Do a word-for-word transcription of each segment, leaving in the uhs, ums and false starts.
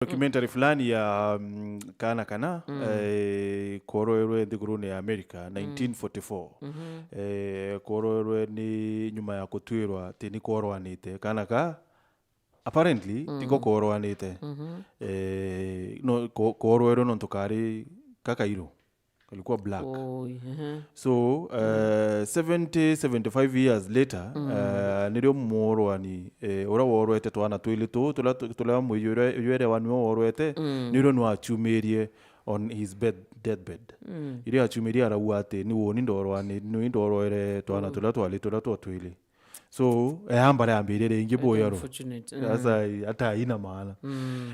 documentary fulani ya, mm, kana kana, eh, kworwerwe nthigurune ya America, nineteen forty-four. Eh, kworwerwe ni nyuma ya kutwirwa ati ni kworwanite kana ka, apparently, tiko kworwanite. Eh, no, ko-, kworwerwe nontu kari kakairu. Kalikuwa black. Oi, ehe. So, eh, seventy, seventy-five years later, eh, nirio mworwani, eh, uria worwete twana twili tuu, turia tu-, turia mwiji uria, uria erewa niwe worwete, nirio nwachumirie on his bed, deathbed. Irio achumirie arauga ati, "Ni woni ndorwani, ni ndorwere twana turia twali, turia twa twili." So, eh, amba riambirie ringi buya ru. Unfortunate. Sasa, hata haina maana.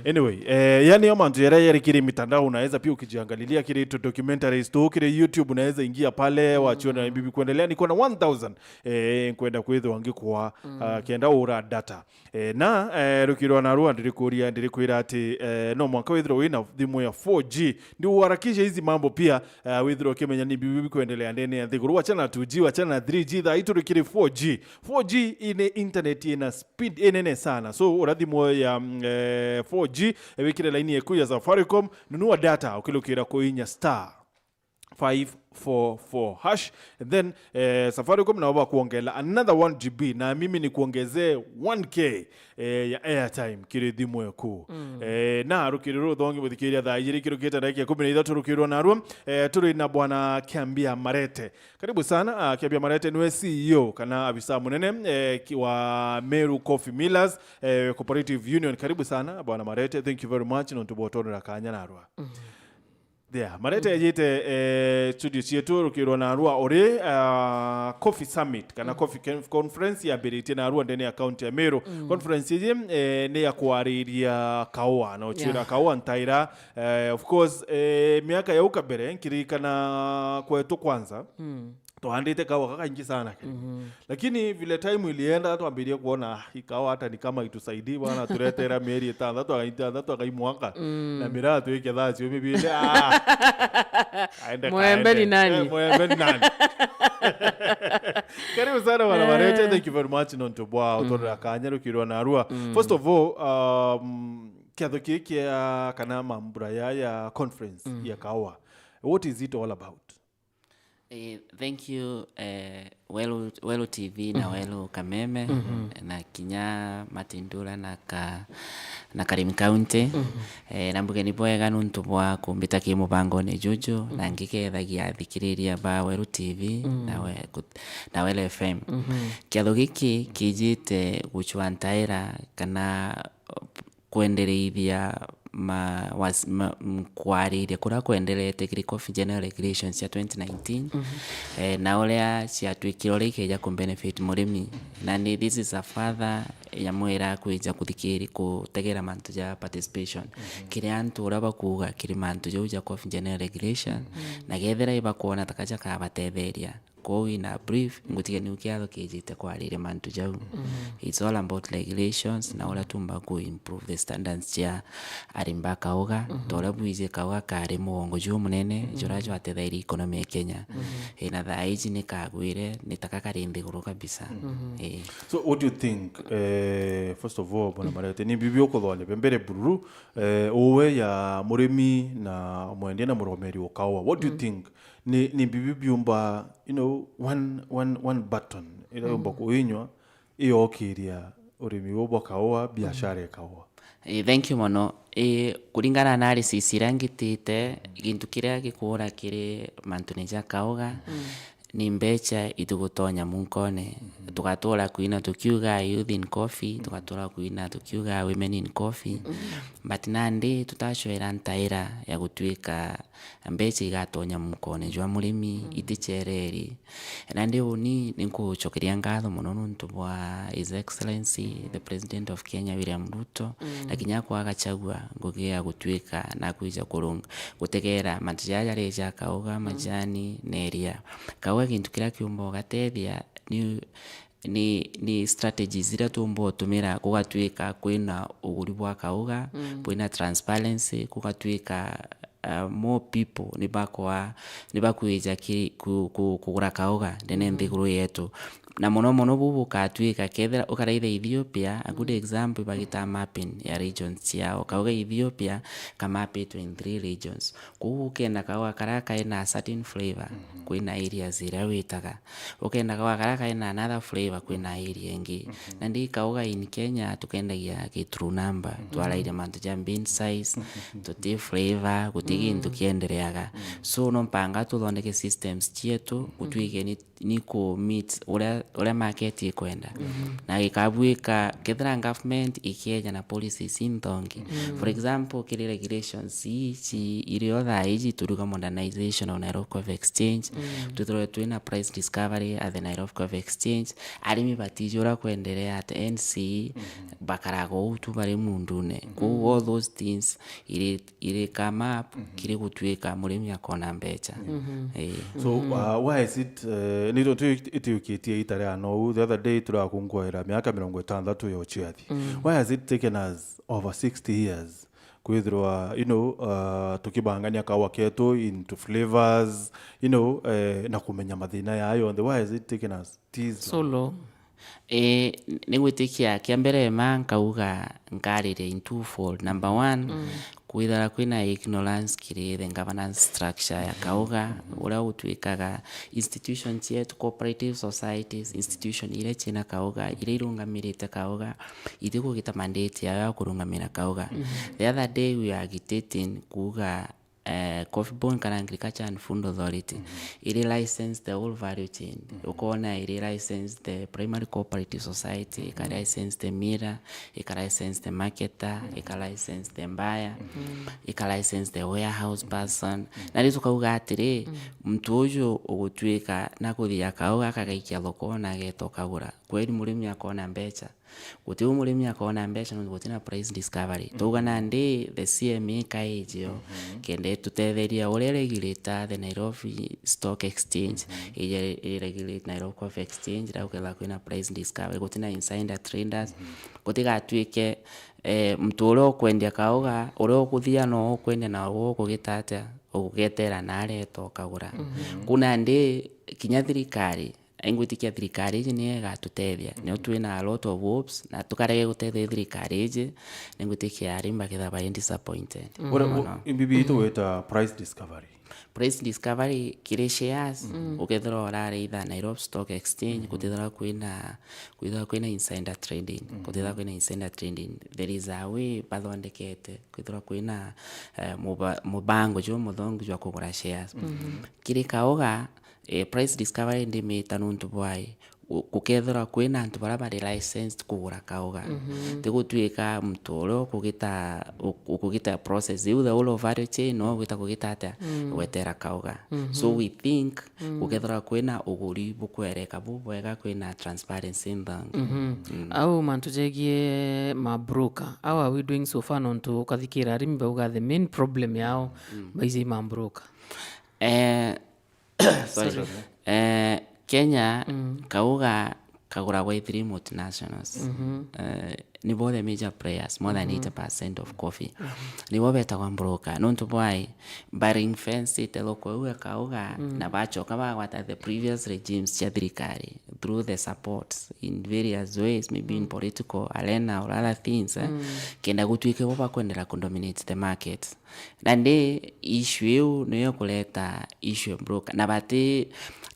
Anyway, eh, yani yo mantu yaria yari kiri mitandao, unaweza pia ukijiangalilia kiri tu documentaries tu kiri YouTube, unaweza ingia pale, wachiona bibi kuendelea. Niko na one thousand, eh, nkwenda kwithwa ngikwa, ah, kenda ura data. Eh, na, eh, rukirwa narua ndirikuria, ndirikwira ati, eh, no mwanka withirwe wina thimu ya four G. Ndio uharakishe hizi mambo pia, eh, withirwe ukimenya ni bibi bikuendelea ndene ya nthiguru. Wachana na two G, wachana na three G, thaa hii turi kiri four G. Four G ine internet ina speed inene sana. So, ura thimu ya, mm, eh, four G, eh, wikire laini yeku ya Safaricom, nunua data ukilukira kuinya star five four four hash, and then, eh, Safaricom nao bakuongela another one G B, na mimi ni kuongezee one K, eh, ya airtime kiri thimu eku. Eh, na rukiri ruthongi muthikiria thaa ijiri kirukite ndagika ikumi na ithatu rukirwa narua, eh, turi na bwana Kiambia Marete. Karibu sana, ah, Kiambia Marete niwe C E O kana abisa munene, eh, ki-, wa Meru Coffee Millers, eh, Cooperative Union. Karibu sana, bwana Marete. Thank you very much nontu bwa utonera kanya narua. There. Marete ejite, eh, studio cietu rukirwa narua uri, ah, Coffee Summit kana Coffee Con-, Conference yambiritie narua ndene ya county ya Meru. Conference iji, eh, ni ya kwariria kaua na uchira kaua ntaira. Eh, of course, eh, miaka ya uka mbere, nkirikana kwetu kwanza, twahandite kaua kakaingi sana Kenya. Lakini vile time ilienda, twambirie kuona, "Ah, hii kaua hata ni kama itusaidii bwana, turetera mieri itandatu, aga-, itandatu, aga imwaka, na miraa twike thaa ciumi bile." Ah. Aende Mwembe kaende. Ni nani? Eh, mwembe ni nani? Karibu sana bwana Marete, thank you very much nontu bwa utorera kanya rukirwa narua. First of all, um, kiatho kii kia kana mambura ya, ya conference ya kaua, what is it all about? Eh, thank you, eh, Weru, Weru T V na Weru Kameme, na kinya Matindura na ka-, na Karimi County. Eh, na mbuge ni bwega nuntu bwa kumbita ki mubangone juju, na ngikethagia athikiriria ba Weru T V na we-, kut-, na Weru F M. Kiatho giki kijite gucua ntaira kana kwendereithia ma-, was-, ma-, m-, kwariria kuria kwenderete kiri Coffee General Regulations cia twenty nineteen, eh, na uria ciatwikire uria ikeja ku benefit murimi. Na ni, this is a further ya mwira kwija kuthikiri, kutegera mantu ja participation. Kiri antu uria bakuuga kiri mantu jau ja Coffee General Regulation, na kethira ibakwona taka jakabatetheria. Kwou in a brief, ngutiga niu kiatho kijite kwariria mantu jau. It's all about regulations na uria tumba ku improve the standards cia arimi ba kauga, ta uria bwiji kauga kari mugongo jumunene, juria jwatethairie economy ya Kenya. Ina thaa iji ni kagwire, ni taka kari nthiguru kabisa. Eh. So what do you think, eh, first of all, bwana Marete, ni bibi ukuthonye mbere bururu, eh, uwe ya murimi na mwendia na muromeri wa kaua? What do you think? Ni, ni bibi biumba, you know, one, one, one button ira yumba kuinywa iyokiria urimi buu bwa kaua, biashara ya kaua. Eh, thank you mono. Eh, kuringana na analysis iria ngitite, gintu kiria gikura kiri mantune ja kauga, ni mbecha itugutonya munkone. Tugatura kwina tukiuga youth in coffee, tugatura kwina tukiuga women in coffee. But nandi tutacwera ntaira ya gutwika mbecha igatonya mukone jwa murimi, itichereri. Nandi uni ninkucokeria ngatho mono nuntu bwa His Excellency, the President of Kenya, William Ruto, na kinya kwa Gachagua ngugi ya gutwika na kwija kurunga, gutegera mantu jaja jari ja kauga, majani, na iria. Kauga gintu kiria kiumba ugatethia ni ni, ni strategies iria tuumba utumira kugatwika kwina uguri bwa kauga, kwina transparency, kugatwika, uh, more people ni bakwa, ni bakwija ki-, ku-, ku-, kugura kauga ndene nthiguru yetu. Na mono mono buu bukatwika kethira ukaraitha Ethiopia, a good example, bagitaa mapping ya regions ciao. Kauga Ethiopia ka map twenty-three regions. Kuu ukenda kauga karia kaina a certain flavor, kwina areas iria witaga. Ukenda kauga karia kaina another flavor, kwina area ingi. Na ndi kauga in Kenya tukendagia ki true number, twarairia mantu ja bin size, tuti flavor, guti gintu kiendereaga. So no mpanga tuthondeke systems cietu, gutwike ni ni ku meet uria, uria market ikwenda. Na gikabuika kethira government ikieja na policies inthongi. For example, kiri regulations ici irio thaa iji turuga modernization of Nairobi Coffee Exchange, twithirwe twina price discovery at the Nairobi Coffee Exchange, arimi batiji uria kwenderea at N C E, bakaraga uu tu bari mundune. Kuu all those things iri iri ka map, kiri gutwika murimi akona mbecha. Eh. So, uh, why is it, uh, nito tu itiukitie ita ria nou? The other day turakunguaira miaka mirongo itandatu ya uciathi. Why has it taken us over sixty years kwithirwa, you know, uh, tukibangania kawa ketu into flavors, you know, eh, na kumenya mathina ya yonthe? Why has it taken us this long? So long. Ii, ningwitikia kia mbere ma nkauga nkariria in twofold. Number one, kwithira kwina ignorance kiri the governance structure ya kauga, uria gutwikaga institution cietu, cooperative societies, institution iria ciina kauga, iria irungamirite kauga, itikugita mandate yayo ya kurungamira kauga. The other day we were agitating kuuga eh, Coffee Board kana Agriculture and Food Authority, iri license the whole value chain. Ukona iri license the primary cooperative society, ika license the miller, ika license the marketer, ika license the buyer, ika license the warehouse person. Na riu tukauga atiri, muntu uju ugutwika na kuthia kauga akagaikia thoko na ageta ukagura. Kweli murimi akona mbecha. Guti u murimi akona mbecha nontu gutina price discovery. Twauga nandi the C M A kaijio, kenda itutetheria uria regulator the Nairobi Stock Exchange, ije iregulate Nairobi Coffee Exchange, riria gukethirwa kwina price discovery, gutina insider traders, gutigatwike, eh, muntu uria ukwendia kauga, uria ukuthia no ukwendia na uria ukugita atia, ugugetera na areta ukagura. Ku nandi kinya thirikari, ingwitikia thirikari iji niyo igatutethia. Nio twina a lot of hopes, na tukarege gutethia thirikari iji, ningwitikia arimi bakethirwa bari disappointed. Ura-, mono. Imbibi itu wita price discovery. Price discovery kiri shares, ukethirwa uraritha Nairobi Stock Exchange, kutithirwa kwina, kwithirwa kwina insider trading, kutithirwa kwina insider trading. There is a way bathondekete, kwithirwa kwina, eh, muba-, mubango jumuthongi jwa kugura shares. Kiri kauga, eh, price discovery ndimita nontu bwai, gu-, gukethirwa kwina antu baria bari licensed kugura kauga. Tigutwika muntu uria ukugita, uk-, ukugita process iu, the whole of value chain, no ugita kugita atia, gwetera kauga. So we think, gukethirwa kwina uguri bukwereka bubwega, kwina transparency nthangi. Au mantu jegie ma broker, how are we doing so far? Nontu ukathikira arimi bauga the main problem yao, baiji ma broker. Eh, sorry. Eh, Kenya, kauga kaguragwa i three multinationals. Eh, nibo the major players, more than eighty percent of coffee. Nibo betagwa broker. Nontu bwai, ba ring fence ite thoko iu ya kauga, na bachoka bagwata the previous regimes cia thirikari through the supports in various ways, maybe in political arena or other things, eh, kenda gutwike bo bakwendera ku dominate the market. Na ndi issue iu niyo ikureta issue ya broker. Na bati,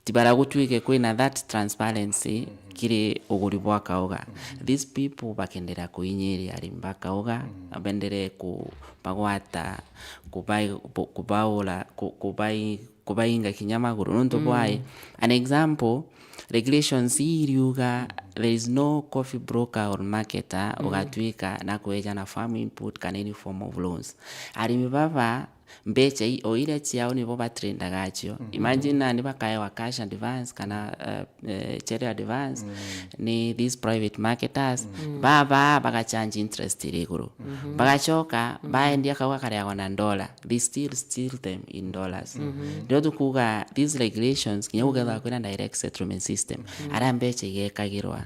ti bara gutwike kwina that transparency kiri uguri bwa kauga. These people bakendera kuinyiria arimi ba kauga, bendere ku-, bagwata, kubai-, bu-, kubaura, ku-, kubai-, kubainga kinya maguru. Nontu bwai, an example, regulations ii iriuga there is no coffee broker or marketer ugatwika na kweja na farm input kana any form of loans. Arimi baba, mbecha i-, o iria ciao nibo batrendaga acio. Imagine nani bakaewa cash advance kana, eh, eh, cherry advance ni these private marketers. Baba bagacharge interest iri iguru. Bagachoka, baendia kauga kareagwa na dollar. They still steal them in dollars. Ndio tukuga these regulations, kinya gukethirwa kwina direct settlement system, aria mbecha igekagirwa.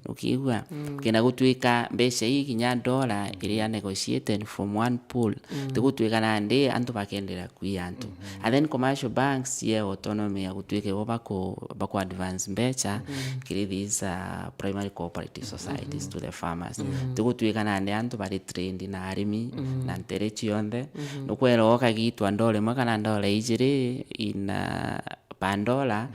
Ukiigua? Kenda gutwika mbeca ii kinya dollar iria negotiated from one pool, ti gutwika nandi antu bakenderea kwia antu. And then commercial banks cii autonomy ya gutwika ibo baku, baku advance mbeca kiri these, uh, primary cooperative societies to the farmers. Ti gutwika nandi antu bari trained na arimi na ntere cionthe. Nukwera ukagitwa ndora imwe kana ndora ijiri in, uh, per dollar,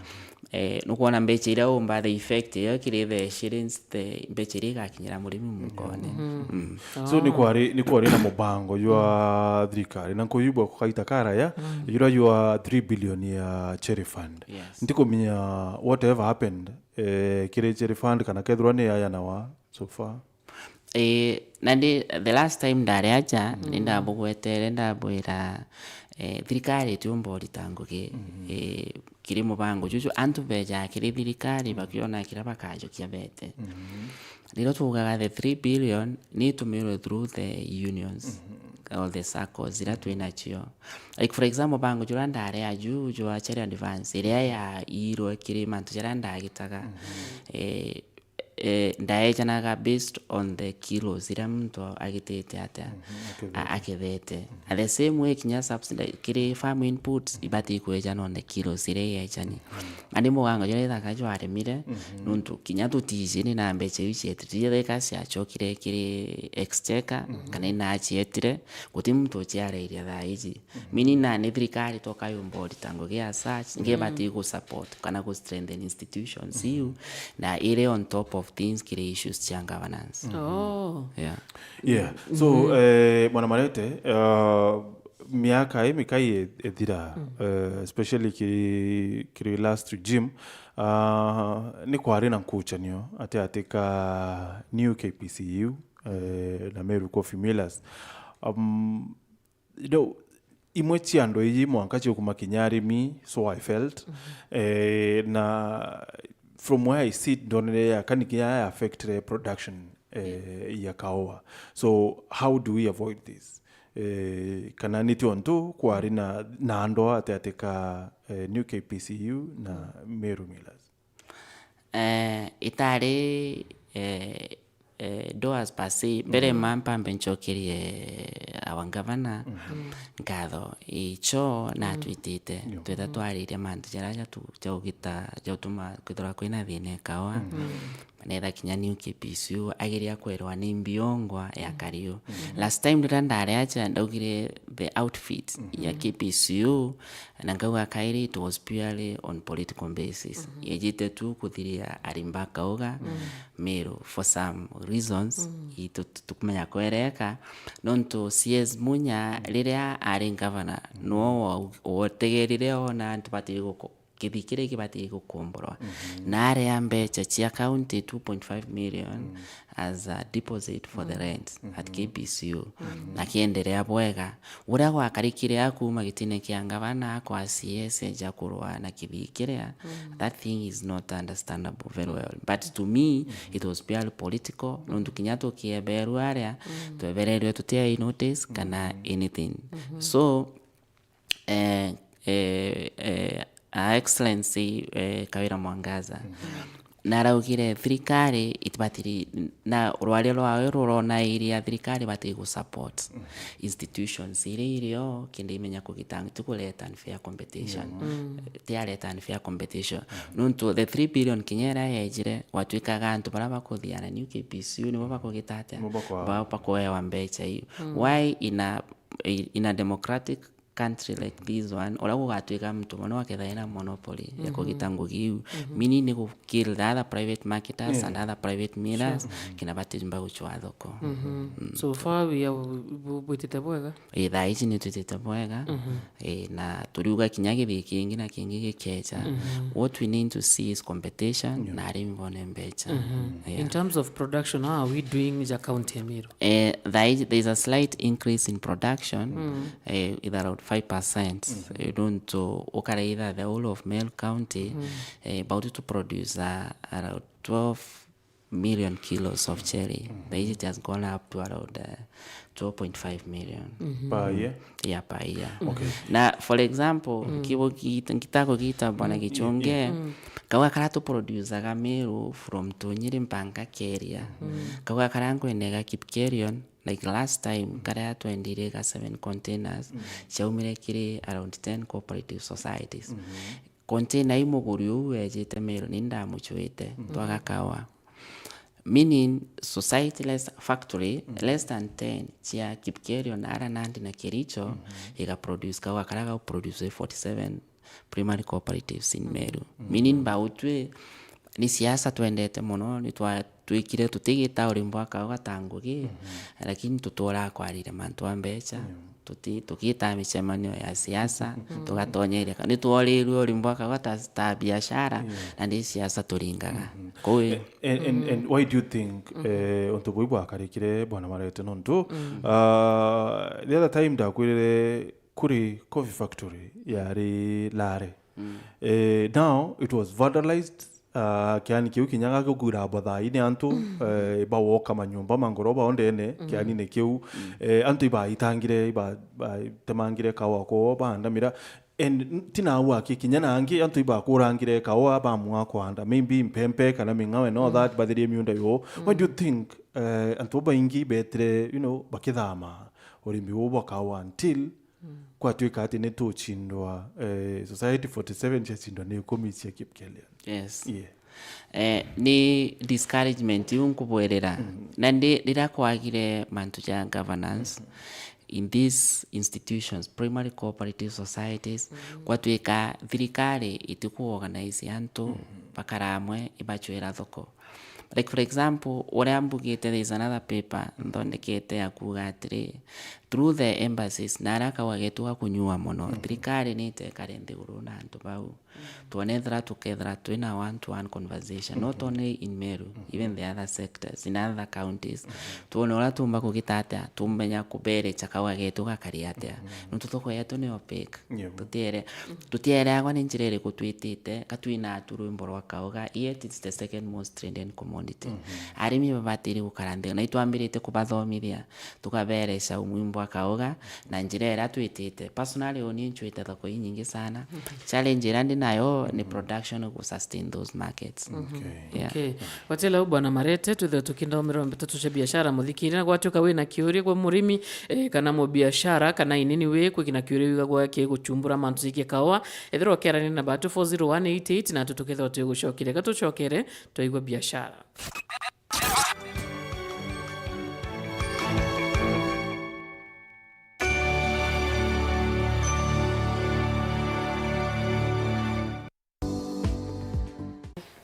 eh, nukwona mbeca iria umba the effect iyo kiri the shillings, the mbeca iria igakinyira murimi mukone. So ni kwari, ni kwari na mubango jwa thirikari na nkuyubwa kukaita karaya jura jwa three billion ya Cherry Fund. Yes. Ntikumenya whatever happened, eh, kiri Cherry Fund kana kethirwa ni yayanawa so far. Eh, na ndi, the last time ndari aja, ni ndabugwetere ndabwira, eh, thirikari itiumba urita ngugi, eh, kiri mubango juju, antu beja kiri thirikari bakiona kiria bakajukia bete. Riria tuugaga the three billion, ni itumirwe through the unions or the saccos iria twi nacio. Like, for example, mubango juria ndari aju jwa Cherry Advance, iria yairwe kiri mantu jaria ndagitaga, eh, eh, ndaejanaga based on the kilos iria muntu agitite atia, a-, akethete. At the same way, kinya subsidy, kiri farm inputs, ibati kwejana on the kilos iria iejani. Andi mubango juria ithaka jwaremire, nuntu kinya tutiji ni na mbeca iu cietire, itheka ciacokire kiri exchequer, kana inacietire, guti muntu uciareirie thaa iji. Meaning na ni thirikari toka yumba urita ngugi as such, nge ibati gu support kana gu strengthen institutions iu, na iri on top of things kiri issues cia governance. Oh. Yeah. Yeah. So, eh, Bwana Marete, uh, miaka ii mikai ithira, uh, especially kiri, kiri last regime, uh, ni kwari na nkuchanio ati ati ka new K P C U, eh, na Meru Coffee Millers. Um, no, imwe cia andu iji mwanka ciukuma kinya arimi, so I felt. Eh, na from where I sit, ndonere ya kani kinya ya affect the production, eh, ya kaoa. So how do we avoid this? Eh, kana ni tiontu kwari na, na andu ati ati ka, eh, new K P C U na Meru Millers? Eh, itari, eh, eh, doers per se. Mbere ma mpambe ncokerie our governor nkatho icho natwitite, twita twariria mantu jaria jatu-, jaugita, jautuma kwithirwa kwina thina ikawa. Netha kinya new K P C U ageria kwerwa ni mbiongwa ya kariu. Last time riria ndari acha, ndaugire the outfit ya K P C U, na nkauga kairi it was purely on political basis. Yejite tu kuthiria arimba kauga, Meru, for some reasons, itu tukumenya kwereka, nontu C S Munya riria ari governor, no wotegerire ona antu batiri guko-, kithikire kibati gukomborwa. Na area mbeca cia county two point five million as a deposit for the rent at K P C U. Na kiendelea bwega. Uria gwakarikire akuma gitine kia ngavana kwa C S eja kurwa na kithikiria, that thing is not understandable very well. But to me, it was purely political. Nontu kinya tukieberwa aria, twebererwe tutia notice kana anything. So, eh, eh, eh, Her Excellency, eh, Kawira Mwangaza, naraugire thirikari itibatiri, na rwaria rwawe rurona iria thirikari bati gu support institutions iria irio kindi imenya kugita, ti kureta unfair competition. Ti areta unfair competition. Nontu the three billion kinya iria yejire, gwatwikaga antu baria bakuthiana new K P C U nibo bakugita atia? Nibo bakwa- Ba-, bakuewa mbeca iu. Why in a, in a democratic country like this one, uria gugatwika muntu mono akethira ena monopoly ya kugita ngugi iu, meaning ni gu kill the other private marketers and other private millers, kina batimba guchwa thoko. So far we are, bu-, bwitite bwega? Ii, thaa ici ni twitite bwega. Ii, na turiuga kinya githii kingi na kingi gikeja. What we need to see is competition na arimi bone mbeca. Yeah. In terms of production, how are we doing ja county ya Meru? Eh, there is, there is a slight increase in production, eh, with around five percent. Eh, don't, uh, ukaraitha the whole of Meru County, eh, about to produce, uh, around twelve, million kilos of cherry. Thaa iji it has gone up to around uh, two point five million. Per year? Yeah, per year. Okay. Na for example, kibo gita- ngitako gita bwana Gichunge, kauga kara tu producaga Meru from Tunyiri mpaka Keria. Kauga kara nkwenega Kipkelion, like last time karia twendire ga seven containers, ciaumire kiri around ten cooperative societies. Container i muguri uu ejite Meru ni ndamuchwite, twaga kawa. Meaning, society less, factory less than ten cia Kipkelion, ara Nandi na Kericho, iga produce kawa kara ga produce forty seven primary cooperatives in Meru. Meaning, bautwi ni siasa twendete mono, ni twa- twikire tutigita urimi bwa kawa ta ngugi, lakini tuturaga kwarire mantu a mbecha, tuti- tugitaa micemanio ya siasa, tugatonyeria ka- ni tworirue urimi bwa kawa ta, ta biashara, na ni siasa turingaga. Kuu And, and, and why do you think eh, untu bui bwakarikire bwana Marete? Nontu uh, the other time ndakwirire kuri coffee factory yari Lare. Eh, now it was vandalized. Uh, kiani kiu kinya gagikuira bwa thaini antu eh, bawoka manyumba ma ngoroba o ndene kianine kiu. Eh, antu ibaitangire, iba- batemangire kawa kwoo baandamira. And n- ti nau aki, kinya nangi antu ibakurangire kawa bamua kwanda maybe mpempe kana ming'ao and all that, bathirie miunda yoo. What do you think eh, antu baingi betire, you know, bakithama urimi uu bwa kawa until kwatuika ati ni tuchindwa eh, society forty seven ciachindwa ni ikumi cia Kipkelion? Yes. Yeah. Eh, ni discouragement iu nkubwirira. Na ndi- riria kwagire mantu ja governance in these institutions, primary cooperative societies, kwatuika thirikari itikuorganize antu bakara amwe ibachwira thoko. Like, for example, uria mbugite, there is another paper nthondekete ya kuuga atiri, through the embassies, na aria kawa getu gakunyua mono, thirikari ni itekare nthiguru na antu bau, twone ethira tukethira twina one to one conversation, not only in Meru, even the other sectors, in other counties, twone uria tumba kugita atia, tumenya kuberecha kawa getu gakari atia. Nontu thoko yetu ni opaque. Tutiere- tutiereagwa ni njira iriku twitite, ka twina tu rwimbo rwa kauga, yet it's the second most traded commodity. Arimi babatiri gukara nthi, na itwambirite kubathomithia, tukabereca umuhimu bwa kauga na njira iria twitite. Personally, uni nchwite thoko inyingi sana. Challenge iria ndi nayo ni production gu sustain those markets. Yeah. Okay. Watela u bwana Marete, twithwe tukinda umiro mbete tuche biashara muthikiri, na gwatuika wina kiuria gwa murimi eh, kana mubiashara kana inini wi kwikina kiuria wigagwa ki guchumbura mantu jiki kawa, ethirwa ukiarania na batu four zero one eight eight, na tutukethwa twi gucokeria. Gatucokere twaigua biashara.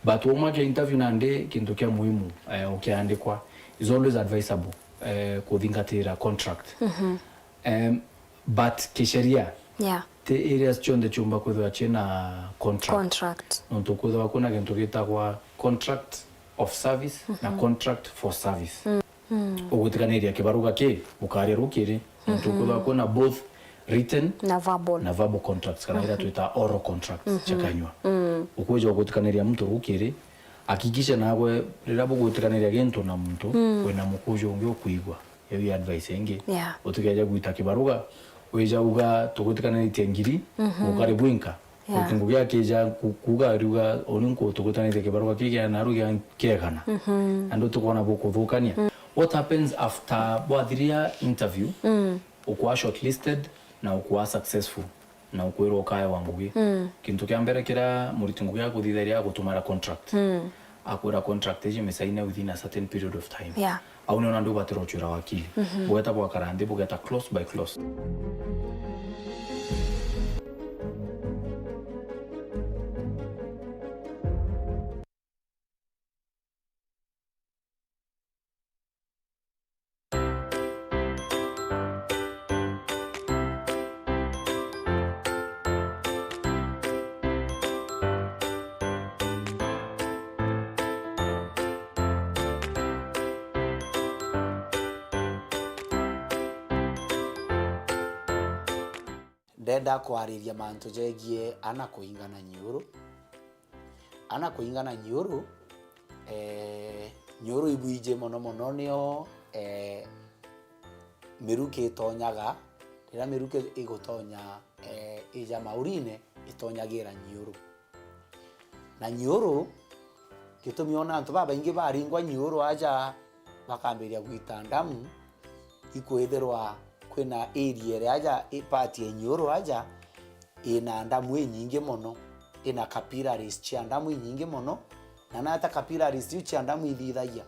But wauma kia interview nandi kintu kia muhimu eh, ukiandikwa is always advisable eh, kuthingatira contract. Em, but kisheria Yeah. ti areas cionthe ciumba kwithirwa ciina contract. Contract. Nontu kwithirwa kwina gintu gitagwa contract of service na contract for service. Ugwitikaniria kibaruga ki ukaria rukiri, nontu kwithirwa kwina both written Na verbal. na verbal contracts, kana ira twita oral contracts cia kanyua. Ukwija ugwitikaniria muntu rukiri, hakikisha nawe riria bugwitikaniria gintu na muntu, wina mukuju ungi ukwigua. Iyo i advice ingi. Yeah. Utikeje gwita kibaruga, wija uga tugwitikaniritie ngiri, ukari bwinka. Yeah. Uti ngugi akija ku- kuuga ariuga, uni nku tugwitikaniritie kibaruga ki kia naru kia kiegana. Andu tukona bukuthukania. What happens after bwathiria interview, ukwa shortlisted na ukwa successful na ukwirwa ukaewa ngugi? Kintu kia mbere kiria muriti ngugi aguthitharia agutumara contract. Akwira contract iji misaine within a certain period of time. Yeah. Au niona ndu ubatira ucwira wakili. Bugeta bwakara nthi, bugeta clause by clause. Ndenda kwariria mantu jegie ana kuingana nyiuru. Ana kuingana nyiuru, eh, Nyiuru ibwiji mono mono nio, eh, miruki itonyaga, riria miruki igutonya, eh, ija maurine, itonyagira nyiuru. Na nyiuru, gitumi ona antu babaingi baringwa nyiuru aja bakambiria gwita ndamu, ikwithirwa kwina area iria aja, i part ya nyiuru aja, ina ndamu inyingi mono, ina capillaries cia ndamu inyingi mono, na nata capillaries iu cia ndamu ithithagia.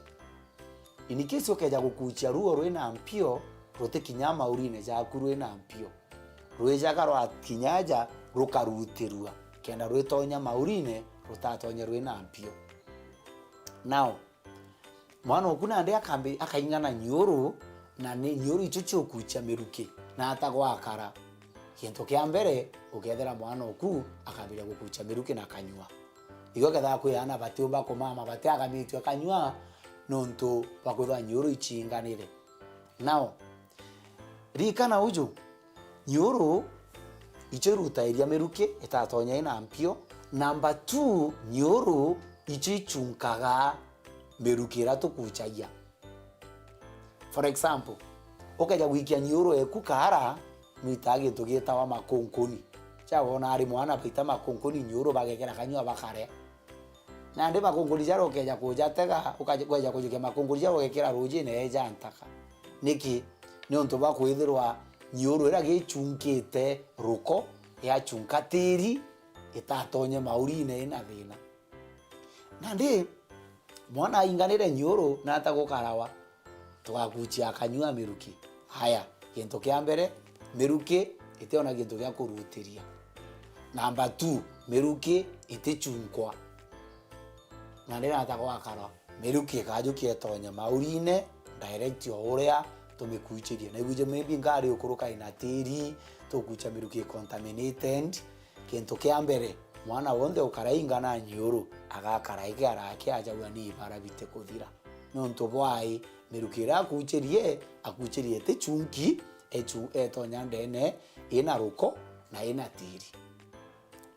In case ukeja gukuchia ruo rwina mpio, rutikinya maurine jaku rwina mpio. Rwijaga rwakinya aja rukarutirua, kenda rwitonya maurine rutatonya rwina mpio. Now, mwana oku nandi akambi-, akaing'ana nyiuru, na ni nyiuru icio ciukuchia miruki, na atagwakara. Gintu kia mbere, ukethira mwana oku akambiria gukuchia miruki na kanyua. Igo kethaa kwi aana batiumba kumama, batiagamitue kanyua, nontu bwa kwithwa nyiuru ichiinganire. Now, ririkana uju, nyiuru icio irutairia miruki itatonya ina mpio. Number two, nyiuru icio ichunkaga miruki iria tukuchagia. For example, ukeja gwikia nyiuru eku kaara, nwitaga gintu gitawa makunkuni. Cha wona ari mwana baita makunkuni nyiuru bagekera kanyua bakaria. Nandi makunkuni jaria ukeja kujatega, ukaja, ukeja kujukia makunkuni jaria ugekira rujine eja ntaka. Niki? Niuntu bwa kwithirwa nyiuru iria gichunkite ruko, yachunka tiri, itatonye maurine ina thina. Nandi, mwana ainganire nyiuru na atagukarawa, tugakuchia akanyua miruki. Haya, gintu kia mbere, miruki itiona gintu gia kurutiria. Number two, miruki itichunkwa. Nandi nata gwakara, miruki ikajukia itonye maurine, direct o uria tumikuchirie. Na ibuje maybe ngari ukuruka ina tiri, tukucha miruki contaminated. Gintu kia mbere, mwana wonthe ukarainga na nyiuru, agakara iki araki ajaua ni ibara bitikuthira. Niuntu bwai, miruki iria akuchirie, akuchirie itichunki, echu-, etonya ndene, ina ruko, na ina tiri.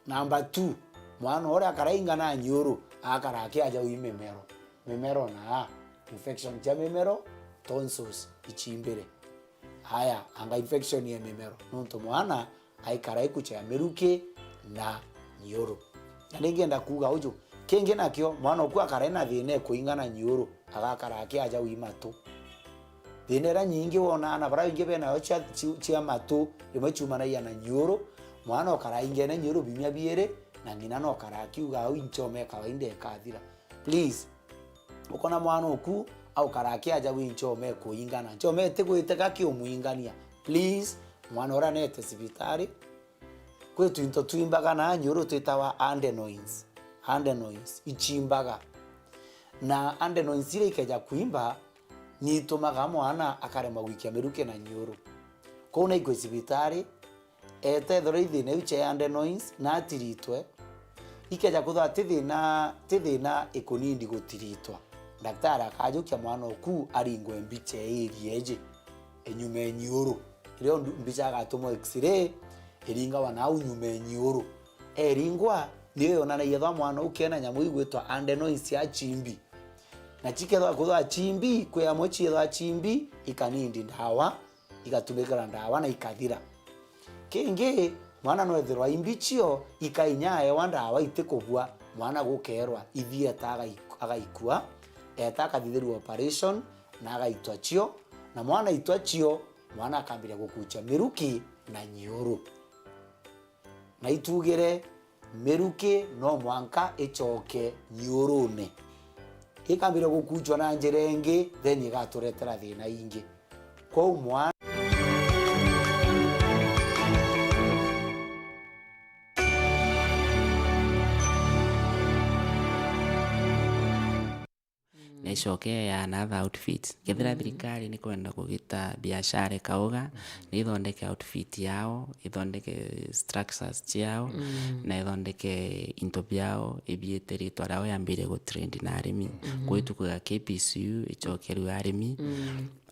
Number two, mwana uria akarainga na nyiuru, akara aki ajaui mimero. Mimero na infection cia mimero, tonsils, ichimbire. Haya, anga infection ya mimero, nontu mwana aikara ikucha ya miruki na nyiuru. Na ningienda kuuga uju, kingi nakio, mwana oku akara ena thina ekuingana nyiuru, agakara aki ajaui matu. Thina iria nyingi wona aana baria baingi benayo cia, cia, cia matu, imwe ciumanagia na nyiuru, mwana okara aingene nyiuru biumia biiri, na ng'ina nokara akiuga au inchoma ya kawaida ikathira. Please, ukona mwana oku aukara akiaja wi nchoma ikuingana, nchoma itigwiteka kiumwingania. Please, mwana uria nete cibitari. Kwi twinto twimbaga na nyiuru twitawa adenoids. Adenoids ichimbaga. Na adenoids iria ikeja kwimba, ni itumaga mwana akaremwa gwikia miruki na nyiuru. Kou naikwe cibitari, etethirwa i thina iu cia adenoids na atiritwe, ikeja kwithirwa ti thina, ti thina ikunindi gutiritwa, ndaktari akajukia mwana oku aringwe mbicha ya area iji, enyuma e nyiuru. Irio ndu-, mbicha agatumwa x-ray, iringagwa nau nyuma e nyiuru. Eringwa, niyo yonanagia ethwa mwana uu kena nyamu igwitwa adenoids cia chimbi. Na chikethwa kwithirwa chimbi, kwi amwe chiethwa chimbi, ikanindi ndawa, igatumikira ndawa na ikathira. Kingi, mwana no ethirwa imbi cio ikainya aewa ndawa itikubua, mwana gukeerwa ithieta agai-, agaikua, eeta akathithirua operation na agaitwa cio, na mwana aitwa cio, mwana akambiria gukucha miruki na nyiuru. Na itugire miruki no mwanka icoke nyiurune. Ikambiria gukuchwa na njira ingi, then igaturetera thina ingi. Kwou mwana na icoke ya another outfit. Kethira thirikari ni kwenda kugita biashara ikauga, ni ithondeke outfit yao, ithondeke structures ciao, na ithondeke into biao, ibiite ritwa riao, yambire gutrend na arimi. Kwi tukuga K P C U icokerue arimi.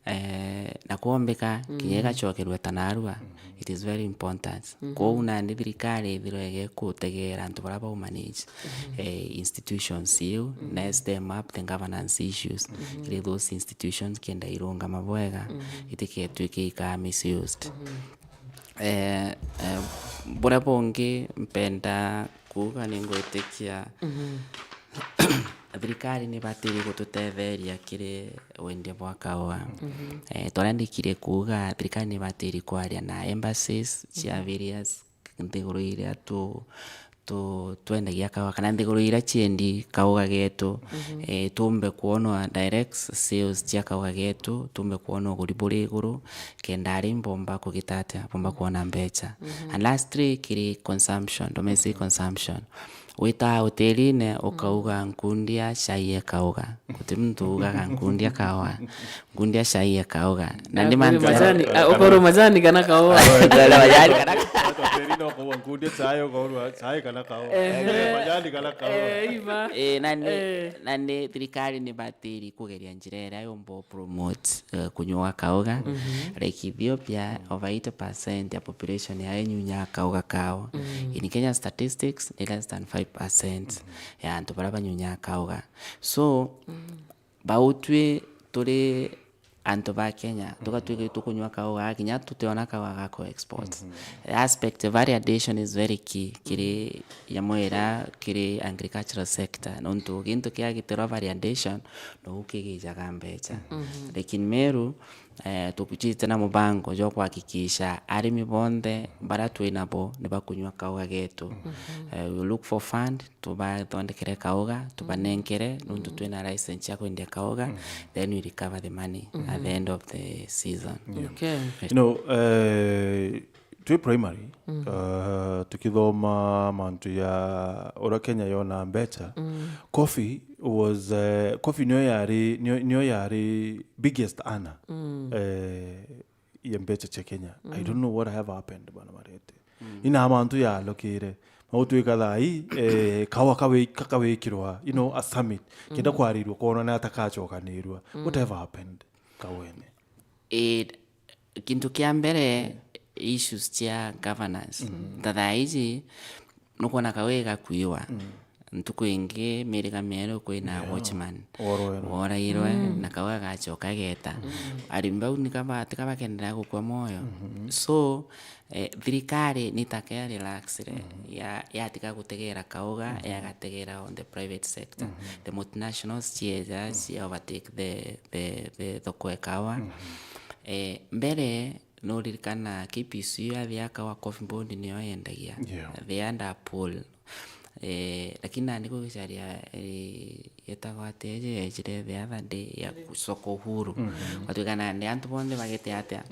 Eh, na kwombeka, kinya igacokerua ta narua, It is very important. Kwou nandi thirikari ithirwe igekutegeera antu baria bau manage, eh, institutions iu, na stem up the governance issues kiri those institutions, kenda irungama bwega, itiketwike ikaa misused. Eh, eh, buria bungi mpenda kuuga, ningwitikia thirikari ni batiri gututetheria kiri wendia bwa kaua. Eh, twaria ndikire kuuga, thirikari ni batiri kwaria na embassies cia various nthiguru iria tu, tu, twendagia kaua, kana nthiguru iria ciendi kauga getu, eh, tumbe kuonwa direct sales cia kauga getu, tumbe kuonwa uguri buri iguru, kenda ari mbomba kugita atia, bomba kuona mbeca. And lastly, kiri consumption, domestic consumption. Witaa hotelini ukauga, "Nkundia cai e kauga." Guti muntu ugaga, "Nkundia kaua." Nkundia cai e kauga. Na ndi Akorwo mantu majani, a, ukorwo majani kana kaua. Ukorwo majani kana Hata hotelini ukaua, "Nkundia chai," ukaurwa, "Chai kana kaua?" Ehe. Eh, majani kana kaua? Eh, iba. Eh, na ni, Eh. na ni thirikari ni batiri kugeria njira iria yumba promote, eh, kunyua kauga. Like Ethiopia, over eighty percent ya population yayo inyunyaa kauga kao. In Kenya statistics, ni less than five percent ya antu baria banyunyaa kauga. So, bau twi turi antu ba Kenya, tugatwika tukunyua kauga, kinya tutiona kauga gako export. The aspect of value addition is very key kiri ya mwira, kiri agricultural sector. Nontu gintu kiagitirwa value addition, nou kigijaga mbeca. Lakini Meru, eh, tukuchite na mubango jwa kuhakikisha arimi bonthe baria twinabo ni bakunyua kauga getu. Eh, we look for fund, tubathondekere kauga, tubanenkere, nontu twina license ya kwendia kauga, then we recover the money at the end of the season. Okay. You know, eh, twi primary, uh, tukithoma mantu ya uria Kenya yona mbeca, coffee was, eh, coffee niyo yari, niyo, niyo yari biggest earner, eh, ya mbeca cia Kenya. I don't know what have happened, bana Marete. Ina mantu yalokire. Magutwika thaa ii, eh, kaua kawi-, kakawikirwa, you know, a summit. Kenda kwarirua, kwona ni atakacokanirua. Whatever happened, kauene? Eh, kintu kia mbere, issues cia governance. Ta thaa iji, nukwona kaua igakuiwa. Ntuku ingi, miriga mieru kwina watchman worairwe, na kaua gacoka geta. Arimi bau ni kaba-, tika bakenderea gukua moyo. So, eh, thirikari ni taka ya relaxire, ya, yatiga gutegera kauga, yagategera on the private sector. The multinationals cieja, cia overtake the, the, the thoko e kaua. Eh, mbere, nuririkana K P C U yathi ya kaua, Coffee Board niyo yendagia. Yeah. They had a pool. Eh, lakini nandi gugicaria, eh, yetagwa atia iji yejire the other day ya ku-, soko Uhuru. Gwatuika nandi antu bonthe bagite atia?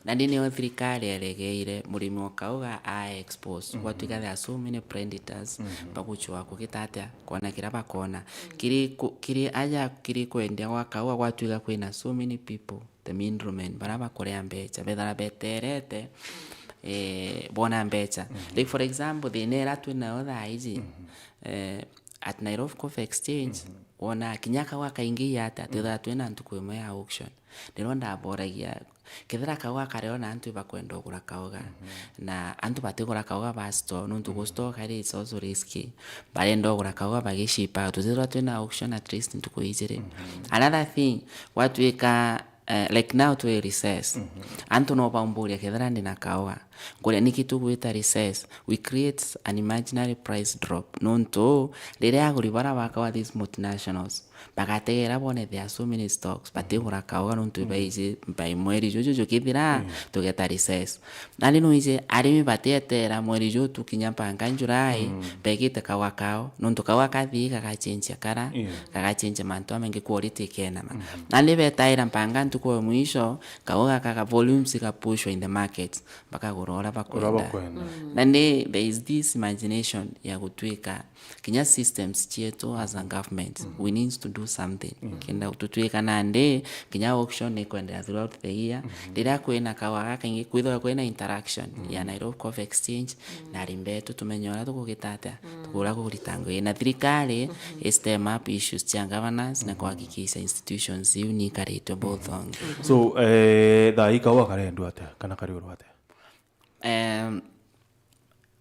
Nandi niyo thirikari eregeire murimi o kauga a expose. Gwatuika there are so many predators bagucua kugita atia? Kona kiria bakona. Kiri ku-, kiri aja kiri kwendia gwa kaua gwatuika kwina so many people, the middlemen, baria bakuria mbeca, bethira beterete, eh, bona mbeca. Like, for example, thina iria twi nayo thaa iji, eh, at Nairobi Coffee Exchange, wona kinya kaua kaingi ata, twithira twina ntuku imwe ya auction. Niro ndaboragia, kethira kaua kareo na antu ibakwenda ugura kauga, na antu batigura kauga ba store, nontu gu store kari is also risky. Barenda ugura kauga bagicipa, tutithirwa twina auction at least ntuku ijiri. Another thing, gwatuika, eh, like now twi recess. Antu no baumburia kethira ndina kauga. Nguria niki tugwita recess? We create an imaginary price drop. Nontu riria aguri bara ba kaua, these multinationals, bagategera bone there are so many stocks, batigura kauga nontu baiji by mweri juju jukithira, tugeta recess. Nandi nwiji arimi batietera mweri juju tukinya mpaka July, begite kauga kao, nontu kauga kathii gagachenjia kara, gagachenjia mantu jamaingi, quality ikenama. Nandi betaira mpaka ntuku ya mwisho, kauga gaka volumes igapushwa in the market, bakagura uria bakwenda. Nandi there is this imagination ya gutwika kinya systems cietu as a government, we need to do something. Kenda tutwika nandi, kinya auction ni kwendera throughout the year. Riria kwina kauga gakaingi, kwithirwa kwina interaction ya Nairobi Coffee Exchange na arimi betu, tumenye uria tukugita atia, tukura kugita ngugi. Na thirikari i stem up issues cia governance na kuhakikisha institutions iu ni ikaritwe bothongi. So, eh, thaa ii kaua karendwa atia, kana karigurwa atia? Em,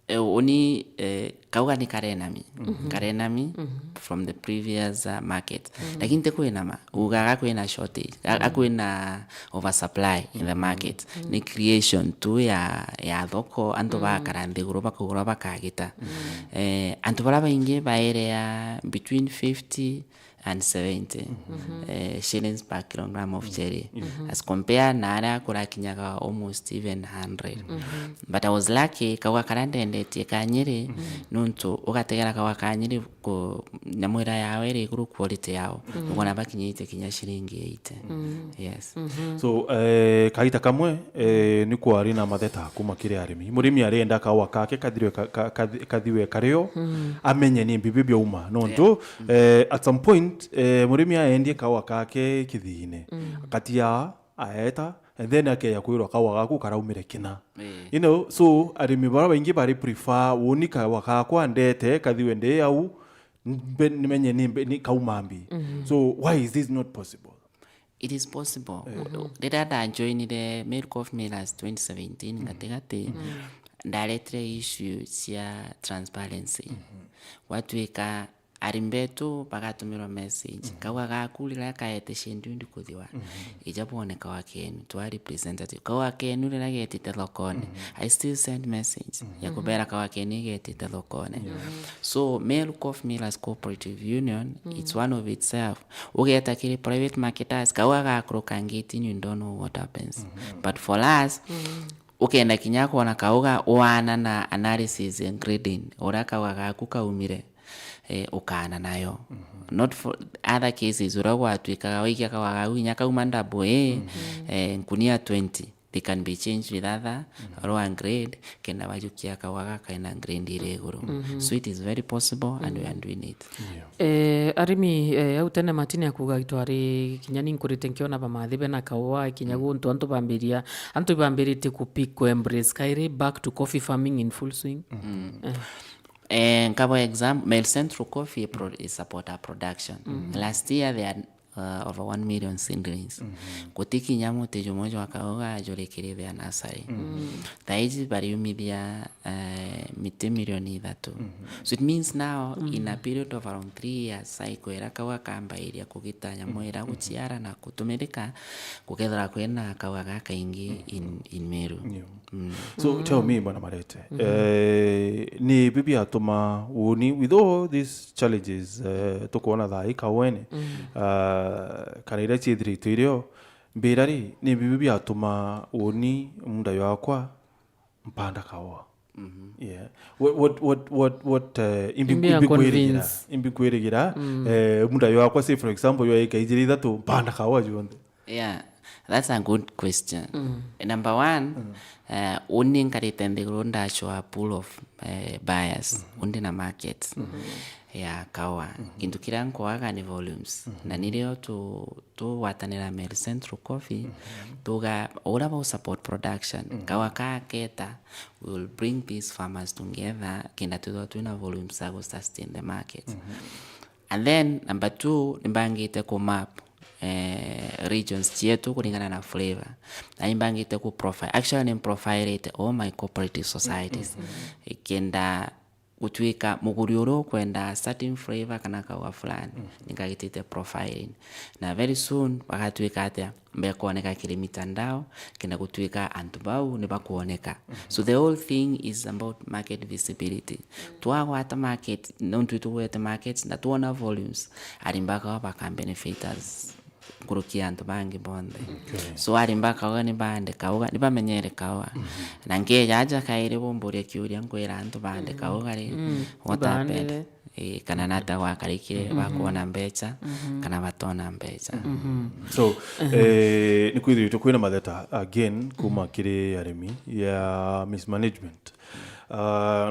eh, uni, eh, kauga ni karenami. Karenami from the previous, uh, market. Lakini ti kwinama, ugaga kwina shortage, a- a kwina oversupply in the market. Ni creation tu ya, ya thoko, antu bakara nthiguru bakagura bakagita. Eh, antu bara baingi baerea between fifty and seventy, eh, shillings per kilogram of cherry, as compare na aria kurakinyaga almost even hundred. But I was lucky, kauga karia ndendetie ka Nyeri, nontu ugategera kauga ka Nyeri ku, nyamu iria yao iri iguru quality yao, ukona bakinyite kinya ciringi eighty. Yes. So, eh, kaita kamwe, eh, ni kwari na matheta kuma kiri arimi. Murimi arenda kawa kake kathirwe ka- ka- kathi- kathiwe kario, amenye ni mbibi biauma. Nontu, eh, at some point, eh, murimi aendie kawa kake kithine. Katia aeta, and then akeya kwirwa kawa gaku karaumire kina. Eh. You know, so arimi bara baingi bari prefer, woni kawa gakwa ndete, kathiwe ndi au, mbe- nimenye ni mbe- ni kauma mbi. So, why is this not possible? It is possible. Riria ndajoinire Meru Coffee Millers twenty seventeen, gatigati, ndaretire issue cia transparency. Gwatuika arimi betu bagatumirwa message, kauga gaku riria kaete scheduled kuthiwa, ija bone kawa kenu, twa representative. Kawa kenu riria getite thokone, I still send message ya kubera kawa kenu igetite thokone. So, Meru Coffee Millers Cooperative Union, it's one of itself. Ugeta kiri private marketers, kauga gakuruka ngitini, you don't know what happens. But for us, ukenda kinya kwona kauga wana na analysis and grading, uria kauga gaku kaumire, eh, ukaana nayo. Not for other cases, uria gwatuikaga waikia kauga gaku kinya kauma double A, eh, nkunia twenty, they can be changed with other lower grade, kenda bajukia kauga gaka kena grade iri iguru. So it is very possible and we are doing it. Eh, arimi, eh, au tene Martin akuga itwari kinya ni nkurite nkiona bamathi bena kaua kinya guntu antu bambiria, antu ibambiritie ku pick, ku embrace kairi back to coffee farming in full swing. Eh. Eh, nkabo example, Meru Central Coffee pro- is support our production. Last year they had, uh, over one million seedlings. Guti kinya muti jumwe jwa kauga jurikirithia nasari. Thaiji bariumithia, eh, miti milioni ithatu. So it means now, in a period of around three years cycle, ira kauga kambairia kugita nyamu ira guciara na kutumithika, kukethira kwina kauga gakaingi in, in Meru. Yeah. So tell me, Bwana Marete, eh, ni bibi atuma woni, with all these challenges, eh, tukwona thaa ii kaweni, ah, kana iria ciithiritwe irio, mbira ri, ni bibi biatuma woni munda yakwa mpanda kawa? Yeah. What, what, what, what, what, eh, imbi, imbi ya imbi kwirigira, convince, imbi kwirigira, eh, munda yakwa, say for example, yo ika ijiri ithatu, mpanda kawa jonthe? Yeah, that's a good question. Number one, eh, uni nkarite nthiguru ndachwa pool of, eh, buyers, undi na market ya kawa. Gintu kiria nkwaga ni volumes. Na nirio tu, tugwatanira Meru Central Coffee, tuga ura bau support production. Kawa kaketa, we will bring these farmers together, kenda twithwa twina volumes za gu sustain the market. And then, number two, nimbangite ku map, eh, regions cietu kuringana na flavor. Na nimbangite ku profile. Actually, nimprofilite all my cooperative societies. Kenda gutuika muguri uria ukwenda certain flavor kana kaua fulani, ningagitite profiling. Na very soon, bagatuika atia? Mbekwoneka kiri mitandao, kenda gutuika antu bau ni bakwoneka. So the whole thing is about market visibility. Twagwata market, nontu itugwete market, na twona volumes, arimi ba kawa baka benefit us nkuruki ya antu bangi bonthe. So arimi ba kawa ni baande kauga, ni bamenyere kawa. Na ngeja aja kairi bumburia kiuria, nkwira antu baande kauga ri, what happened? Eh, kana nata gwakarikire, bakwona mbeca, kana batona mbeca. So, eh, ni kwithiritwe kwina matheta again kuma kiri arimi ya mismanagement. Uh,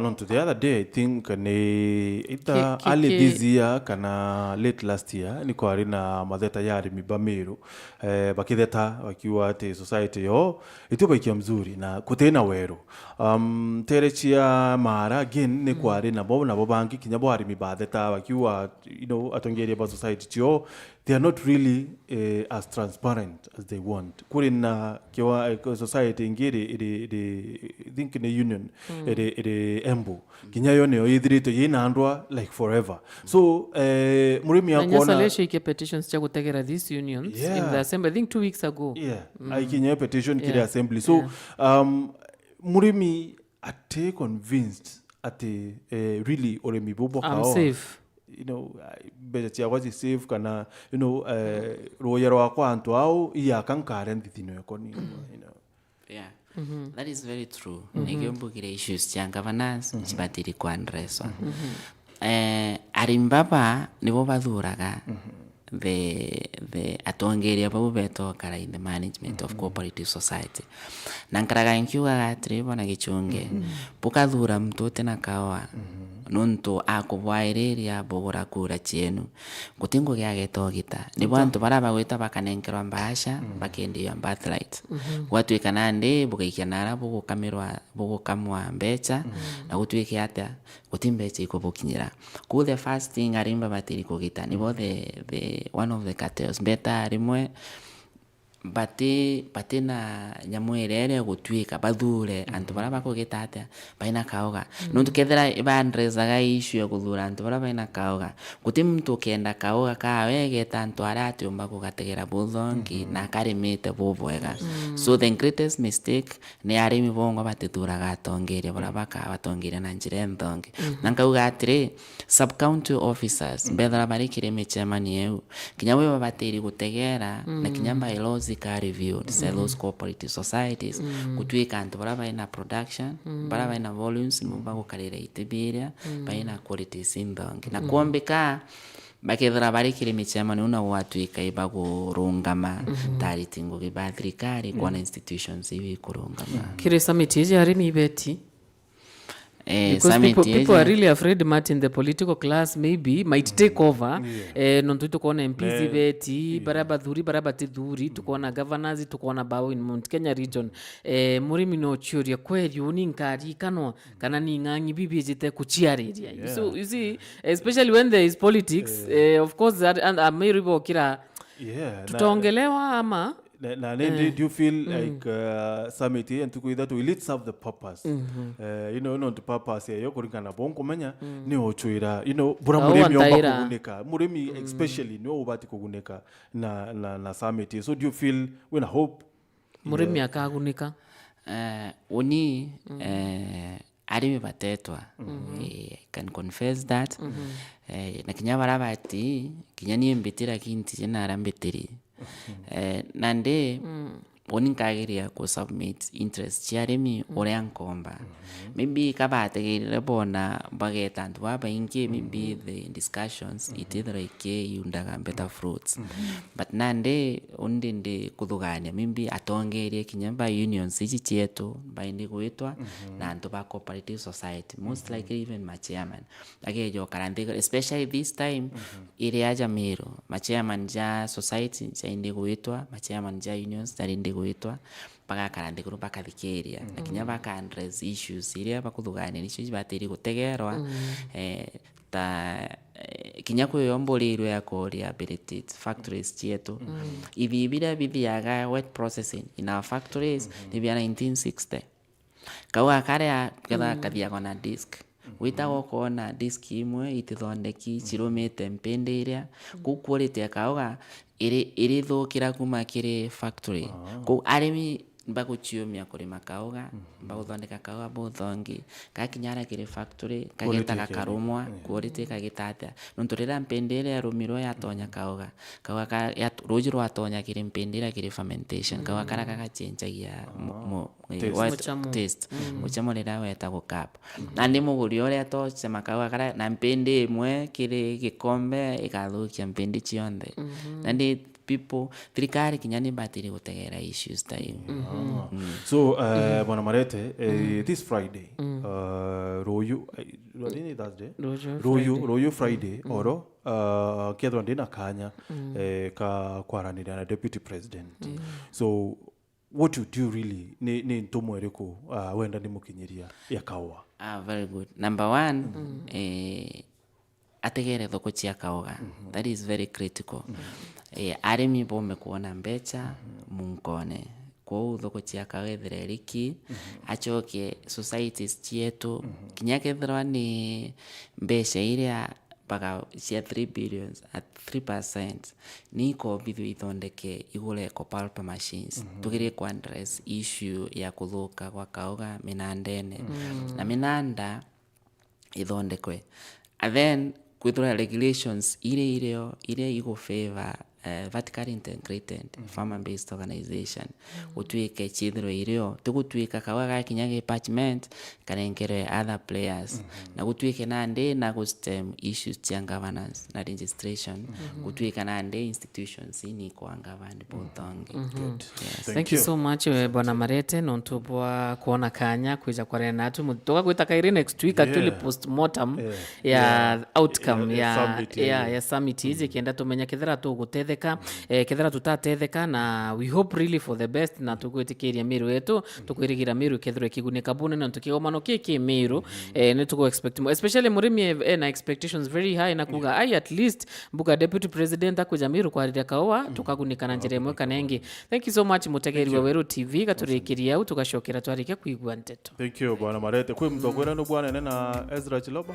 nontu the other day, I think, ni either ki-, ki-, early ki- this year kana late last year, ni kwari na matheta ya arimi ba Meru, eh, bakitheta bakiuga ati society yo itubaikia mzuri na kutina weru. Um, tere cia Mara again ni kwari nabo, nabo bangi kinya bo arimi batheta bakiuga, you know, atongeria ba society cio, they are not really, eh, as transparent as they want. Kuri na kiwa, eh, society ingi iri, iri, iri think ni union iri, iri Embu. Kinya yo niyo yithirite yina ndwa, like, forever. So, eh, murimi Na nyasalia akona icio ikia petitions cia gutegera these unions, Yeah. in the assembly, I think two weeks ago. Yeah, aikinya petition kiri Yeah. assembly. So, Yeah. um, murimi ati convinced ati, eh, really urimi bubu bwa I'm kawa safe. You know, I, mbeca ciakwa ci safe kana, you know, eh, ruuya rwakwa antu au iyaka nkare nthithino ekoni, you know. Yeah. That is very true. Nikio mbugire issues cia governance cibatiri kuaddresswa. Eh, arimi baba nibo bathuraga the, the atongeria bau betokara in the management of cooperative society. Na nkaraga nkiugaga atiri, bona Gichunge, bukathura muntu utina kawa, nontu akubwairiria bugura kura cienu. Guti ngugi ageta ugita. Nibo antu bara bagwita bakanenkerwa mbaasha, bakendia birthright. Gwatuika nandi bugaikia nara bugukamirwa, bugukamwa mbeca, na gutuike atia, guti mbeca ikubukinyira. Kuu the first thing arimi babatiri kugita, nibo the, the, one of the cartels. Mbeta rimwe, bati, bati na nyamu iria iria gutwika bathure antu bara bakugita atia, baina kauga. Nontu kethira ibaandresaga issue ya kuthura antu bara baina kauga, guti muntu ukenda kauga kawe egeta antu aria atiumba kugategera buthongi na akarimite bubwega. So the greatest mistake ni arimi bongwa batithuraga atongeria bara bakabatongeria na njira inthongi. Na nkauga atiri, sub-county officers, mbethira bari kiri micemanio iu, kinya we babatiri gutegera, na kinya bylaws ika reviewed, cia those cooperative societies, gutwika antu bara baina production, bara baina volumes, nibo bagukarira iti biria, baina qualities inthongi. Na kwombika, bakethira bari kiri micemanio iu, na gwatwika ibagurungama, tariti ngugi ba thirikari, kwona institutions iu ikurungama. Kiri summit iji arimi ibeti? Eh, because summit people, people are iji really afraid, Martin, the political class maybe might take over. Eh, nontu tukwona M Ps ibeti, baria bathuri, baria batithuri, tukwona governors, tukwona bao in Mount Kenya region. Eh, murimi no ciuria, kweri uni nkarikanwa kana ni ng'ang'i bibi ijite kuciariria? You see, you see, especially when there is politics, eh, of course, that, and, and, bokira, Yeah, na tutongelewa ama Na, na ni, do, do you feel like, uh, summit ii ya ntuku ithatu, will it serve the purpose? Eh, you know, nontu purpose yayo kuringana na bo nkumenya, ni uchwira, you know, bura murimi omba kugunika. Murimi especially ni ubati kugunika na, na, na summit ii. So do you feel wina hope? Murimi akagunika. Eh, uni, eh, arimi batetwa. Eh, I can confess that. Eh, na kinya bara bati, kinya nie mbitira kinti jina ara mbitiri. Eh, nandi, uni nkageria ku submit interest cia arimi uria nkomba. Maybe kabategeirire bona bageta antu babaingi, maybe the discussions itithira ikiundaga better fruits. But nandi, uni ndi kuthugania, maybe atongeria kinya ba unions ici cietu, baindi gwitwa, na antu ba cooperative society, most likely even ma chairman. Akeja ukara nthiguru, especially this time, iri aja Meru, ma chairman ja society jaindi gwitwa, ma chairman ja unions jarindi gwitwa, bagakara nthiguru bakathikiria, na kinya baka address issues iria bakuthugania nicio ibatiri gutegerwa, eh, ta, eh, kinya kwi yo mburirwe ya ku rehabilitate factories cietu. Ithi biria bithiaga wet processing in our factories ni bia nineteen sixty. Kauga karia ketha kathiagwa na disc. Witaga ukona disc imwe itithondeki, cirumite mpindi iria. Kuu quality ya kauga iri, irithukira kuma kiri factory. Kuu arimi baguciumia kurima kauga, baguthondeka kauga buthongi. Gakinya aria kiri factory, kageta gakarumwa, quality ikagita atia. Nontu riria mpindi iria yarumirwe yatonya kauga, kauga ka, yat-, ruuji rwatonya kiri mpindi iria kiri fermentation, kauga karia gagacenjagia mu-, mu-, Taste. What? Mucamo. Taste. Mucamo riria weta gukapa. Nandi muguri uria tocema kauga karia na mpindi imwe kiri gikombe igathukia mpindi cionthe. Nandi people, thirikari kinya ni batiri gutegera issues ta iu. So, eh, Bwana Marete, eh, this Friday, eh, ruyu, eh, I think ni Thursday? Ruyu, ruyu Friday, oro, eh, kethwa ndina kanya, eh, ka kwaraniria na Deputy President. So, what would you really, ni, ni ntumwa iriku, ah, wenda ni mukinyiria ya kaua? Ah, very good. Number one, eh, ategere thoko cia kauga. That is very critical. Eh, arimi bome kuona mbeca munkone. Kwou thoko cia kawa ithire riki, mhm, acoke societies cietu, mhm, kinya kethirwa ni mbeca iria mpaka cia three billions at three percent, ni ikombithua ithondeke igure eco pulp machines. Mhm. Tugerie ku address issue ya kuthuka gwa kauga minandene. Mhm. Na minanda ithondekwe. And then kwithirwa regulations iria irio, iria igu favor, eh, vertically integrated, mhm, farmer based organization. Mhm. Gutwike ciithirwe irio, ti gutwika kauga gakinya gi parchment, kanenkerwe other players. Mhm. Na gutwike nandi na gu stem issues cia governance na registration. Mhm. Gutwika nandi institutions ini kwa governed both ongi. Mhm. Good. Yes. Thank Thank you you. so much, eh, Bwana Marete, nontu bwa kuona kanya kwija kwaria natu. Mu-, tugagwita kairi next week, actually Yeah. postmortem Yeah. ya Yeah. outcome Ya, ya ya, summit, ya, yeah. ya summit iji, Mm. kenda tumenya kethira tugutetheka, Mm. eh, kethira tutatetheka, na we hope really for the best, na tugwitikiria Miru yetu, Mm. tukwirigira Miru ikethirwa ikigunika bunene, nontu kigomano ki ki Miru, Mm. eh, ni tugu expect mo-, especially murimi e, e na expectations very high, na kuga, Yeah. "Ai, at least mbuga deputy president akuja Miru kwariria kaua, Mm. tukagunika na njira imwe kana ingi." Thank you so much, mutegeri Thank wa you. Weru T V, gaturikiria au, tugacokera twarikia kwigua nteto. Thank you, Bwana Marete. Kwi muntu akwira ni bwana nene na Ezra Chiloba?